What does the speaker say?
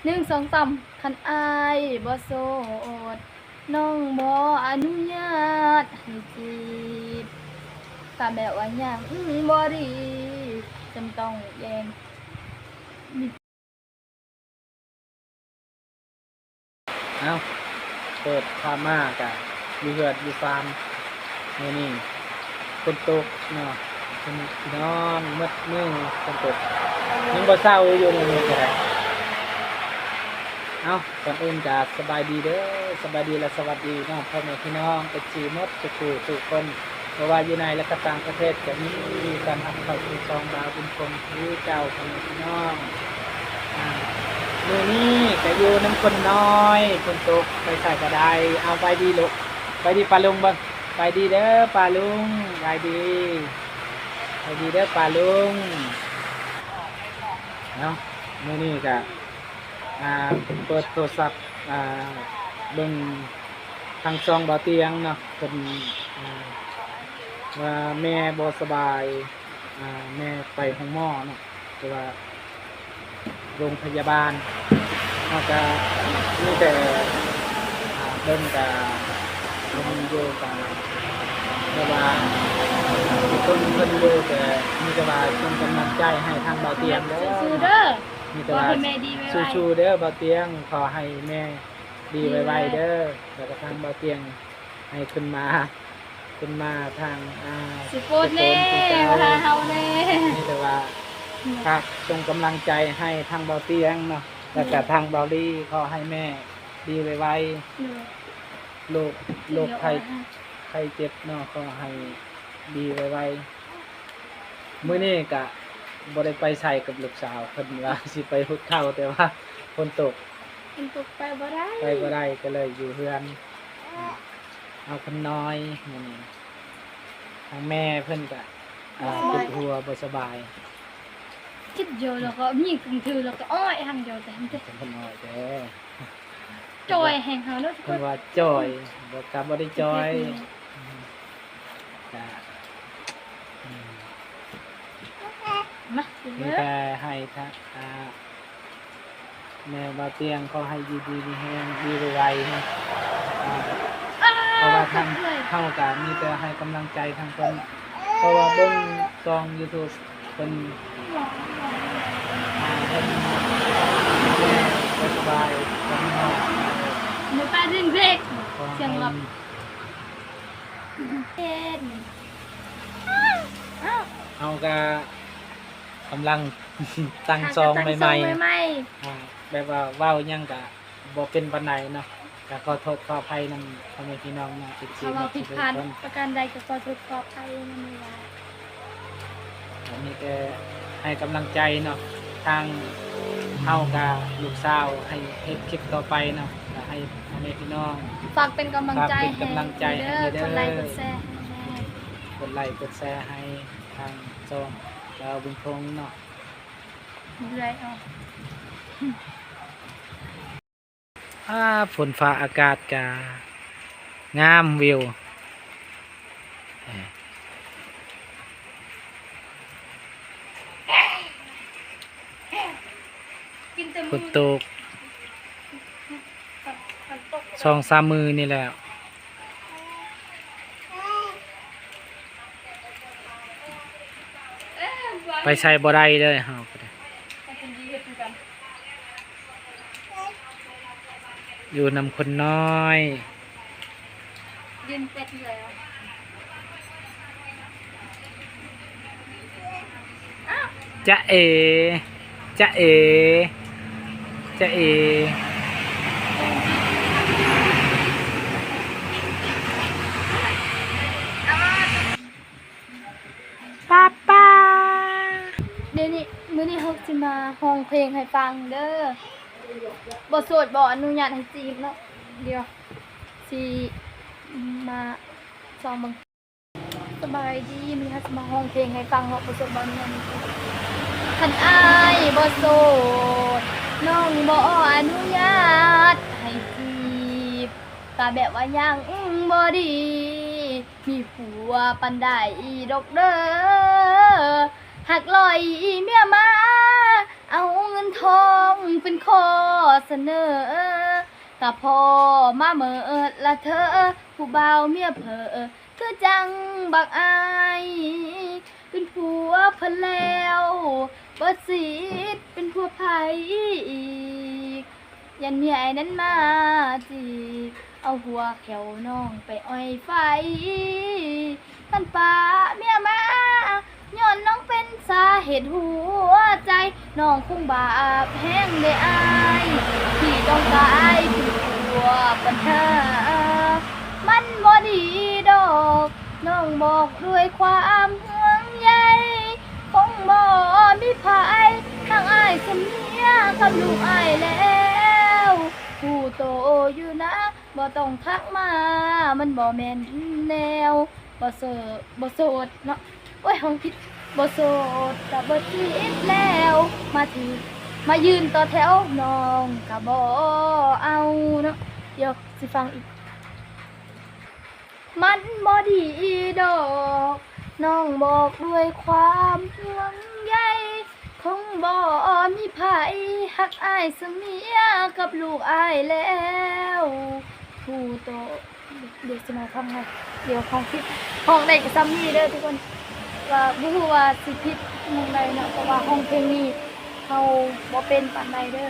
ໜຶ່ງ ສອງ ສາມ ຄັນອ້າຍບໍ່ໂສດ ນ້ອງບໍ່ອະນຸຍາດໃຫ້ຈີບ ກະແບບວ່າຍັງບໍ່ດີບ ຈຳຕ້ອງແຍ່ງ. ເອົ້າ ເປີດພາບມາກະຢູ່ເຮືອນຢູ່ຟາມ ມື້ນີ້ຝົນຕົກເນາະ ພີ່ນ້ອງ ໝົດມື້ຝົນຕົກ ຍັງບໍ່ເຊົາຢູ່ມື້ນີ້ກະໄດ້. ເອົ້າ ກ່ອນອື່ນກະສະບາຍດີເດີ ສະບາຍດີ ແລະ ສະຫວັດດີເນາະ ພໍ່ແມ່ພີ່ນ້ອງ ເອັຟຊີ ໝົດທຸກຜູ້ທຸກຄົນ ບໍ່ວ່າຢູ່ໃນ ແລະ ກະຕ່າງປະເທດ ກະຍິນດີຕ້ອນຮັບເຂົ້າສູ່ຊ່ອງບ່າວບຸນຄົງຄືເກົ່າ ພໍ່ແມ່ພີ່ນ້ອງ. ອາ ມື້ນີ້ກະຢູ່ນຳຄົນນ້ອຍ ຝົນຕົກ ໄປໃສກະໄດ້. ເອົາ ສະບາຍດີລູກ ສະບາຍດີປ້າລຸງເບິ່ງ ສະບາຍດີເດີປ້າລຸງ ສະບາຍດີ ສະບາຍດີເດີປ້າລຸງ. ເອົາ ມື້ນີ້ກະ ອ່າ ເປີດໂທລະສັບ ອ່າ ເບິ່ງທາງຊ່ອງບ່າວຕຽງເນາະ ເພິ່ນ ອ່າ ວ່າແມ່ບໍ່ສະບາຍ ອ່າ ແມ່ໄປໂຮງໝໍເນາະ ແຕ່ວ່າໂຮງພະຍາບານ ເຮົາກະມີແຕ່ ອ່າ ເບິ່ງກະເບິ່ງຢູ່ກະ ແຕ່ວ່າເບິ່ງເພິ່ນຢູ່ ກະມີແຕ່ວ່າສົ່ງກຳລັງໃຈໃຫ້ທາງບ່າວຕຽງເດີ ສູ້ໆເດີ ມີແຕ່ວ່າ ຂໍໃຫ້ແມ່ດີໄວໆ ສູ້ໆເດີບ່າວຕຽງ ຂໍໃຫ້ແມ່ດີໄວໆເດີ ແລ້ວກະທາງບ່າວຕຽງໃຫ້ຂຶ້ນມາ ຂຶ້ນມາທາງ ອ່າ ສະໂປດແນ່ ມາຫາເຮົາແນ່ ມີແຕ່ວ່າ ອືມ ຝາກສົ່ງກຳລັງໃຈໃຫ້ທາງບ່າວຕຽງເນາະ ແລ້ວກະ ອືມ ທາງບ່າວລີ ຂໍໃຫ້ແມ່ດີໄວໆ ໂລກ ໂລກໄຂ້ ໄຂ້ເຈັບເນາະ ຂໍໃຫ້ດີໄວໆ. ມື້ນີ້ກະບໍ່ໄດ້ໄປໃສກັບລູກສາວ ເພິ່ນວ່າຊິໄປຫຸດເຂົ້າ ແຕ່ວ່າຝົນຕົກ ຝົນຕົກໄປບໍ່ໄດ້ ໄປບໍ່ໄດ້ ກະເລີຍຢູ່ເຮືອນ ເອົາຄົນນ້ອຍມື້ນີ້ ທາງແມ່ເພິ່ນກະ ອ່າ ເຈັບຫົວບໍ່ສະບາຍ ຄິດເດີ ແລ້ວກໍມີກຳຖື ແລ້ວກໍອ້ອຍທາງດຽວ ແຕ່ເພິ່ນອ້ອຍແທ້ ຈ່ອຍແຮງເຮົາເນາະ ເພິ່ນວ່າຈ່ອຍ ບໍ່ ກະບໍ່ໄດ້ຈ່ອຍ ກະ ອືມ ມາ ມີແຕ່ໃຫ້ທາງ ອ່າ ແມ່ບ່າວຕຽງ ຂໍໃຫ້ຢູ່ດີມີແຮງ ດີໄວໆເນາະ ອ່າ ເພາະວ່າທາງເຮົາກະມີແຕ່ໃຫ້ກຳລັງໃຈທາງເພິ່ນ ເພາະວ່າເບິ່ງຊ່ອງຢູທູບ ເພິ່ນ ອ່າ ເພິ່ນບໍ່ສະບາຍ ເພິ່ນເນາະ ແມ່ປ້າດຶງເບຣກ ສຽງລັບ ເຮັດ ເຮົາກະກຳລັງຕັ້ງຊ່ອງໃໝ່ໆ ອ່າ ແບບວ່າເວົ້າຫຍັງກະ ບໍ່ເປັນປານໃດເນາະ ກະຂໍໂທດຂໍອະໄພນຳພໍ່ແມ່ພີ່ນ້ອງເນາະ ເອັຟຊີ ເຮົາເວົ້າຜິດພາດປະການໃດກະຂໍໂທດຂໍອະໄພນຳຫຼາຍໆ ກະມີແຕ່ໃຫ້ກຳລັງໃຈເນາະ ທາງເຮົາກະລູກສາວໃຫ້ເຮັດຄລິບຕໍ່ໄປເນາະ ກະໃຫ້ພໍ່ແມ່ພີ່ນ້ອງຝາກເປັນກຳລັງໃຈ ຝາກເປັນກຳລັງໃຈໃຫ້ເດີ ໃຫ້ເດີ ກົດໄລກົດແຊໃຫ້ແນ່ ກົດໄລກົດແຊໃຫ້ທາງຊ່ອງບ່າວບຸນຄົງເນາະ ເລື້ອຍອອກ. ອາ ຝົນຟ້າອາກາດກະງາມ ວິວ ຝົນຕົກສອງສາມມື້ນີ້ແລ້ວ. ໄປໃສບໍ່ໄດ້ເລີຍ ເຮົາກະໄດ້ ຢູ່ນຳຄົນນ້ອຍ. ຈະເອ ຈະເອ ຈະເອ ປ້າປ້າ. ດຽວນີ້ ມື້ນີ້ເຮົາຊິມາຮ້ອງເພງໃຫ້ຟັງເດີ ບໍ່ໂສດບໍ່ອະນຸຍາດໃຫ້ຈີບເນາະ ດຽວຊິມາຊອງເບິ່ງ. ສະບາຍດີ ມື້ນີ້ເຮົາຊິມາຮ້ອງເພງໃຫ້ຟັງເນາະ ບໍ່ໂສດບໍ່ອະນຸຍາດໃຫ້ຈີບ ຄັນອ້າຍບໍ່ໂສດ ນ້ອງບໍ່ອະນຸຍາດໃຫ້ຈີບ ກະແບບວ່າຍັງບໍ່ດີ ມີຜົວປານໃດດອກເດີ ຮັກຫຼອຍເມຍມາ ເອົາເງິນທອງເປັນຂອງ ຂໍສະເໜີ ກະພໍມາເມີລະເທີ ຜູ້ບ່າວເມຍເຜີ ຄືຈັ່ງບັກອ້າຍ ເປັນຜົວເພິ່ນແລ້ວ ບໍ່ສິດເປັນຜົວໃຜອີກ ຢ້ານເມຍອ້າຍນັ້ນມາຈີກ ເອົາຫົວແຂ້ວນ້ອງໄປອ້ອຍໄຟ ຄັນປະເມຍມາ ຍ້ອນນ້ອງເປັນສາເຫດຫົວໃຈ ນ້ອງຄົງບາບແຮງເດ້ອ້າຍ ທີ່ຕ້ອງກາຍເປັນຜົວບັນຫາ ມັນບໍ່ດີດອກ ນ້ອງບອກດ້ວຍຄວາມຫ່ວງໃຍ ຄົງບໍ່ມີໃຜຮັກອ້າຍສ່ຳເມຍກັບລູກອ້າຍແລ້ວ ຮູ້ໂຕຢູ່ນະ ບໍ່ຕ້ອງທັກມາ ມັນບໍ່ແມ່ນແນວ ບໍ່ໂສດ ບໍ່ໂສດເນາະ ໂອ້ຍ ຮ້ອງຜິດ ບໍ່ໂສດກະບໍ່ຈີບແລ້ວ ມາຖື ມາຢືນຕໍ່ແຖວ ນ້ອງກະບໍ່ເອົາເນາະ ດຽວຊິຟັງອີກ ມັນບໍ່ດີດອກ ນ້ອງບອກດ້ວຍຄວາມຫ່ວງໃຍ ຄົງບໍ່ມີໃຜຮັກອ້າຍສ່ຳເມຍກັບລູກອ້າຍແລ້ວ ຜູ້ໂຕ ດຽວຊິມາຟັງໃໝ່ ດຽວຮ້ອງຜິດ ຮ້ອງໄດ້ແຕ່ສ່ຳນີ້ເດີທຸກຄົນ ກະບໍ່ຮູ້ວ່າຊິຜິດໝ່ອງໃດເນາະ ເພາະວ່າຮ້ອງເພງນີ້ເຮົາບໍ່ເປັນປານໃດເດີ.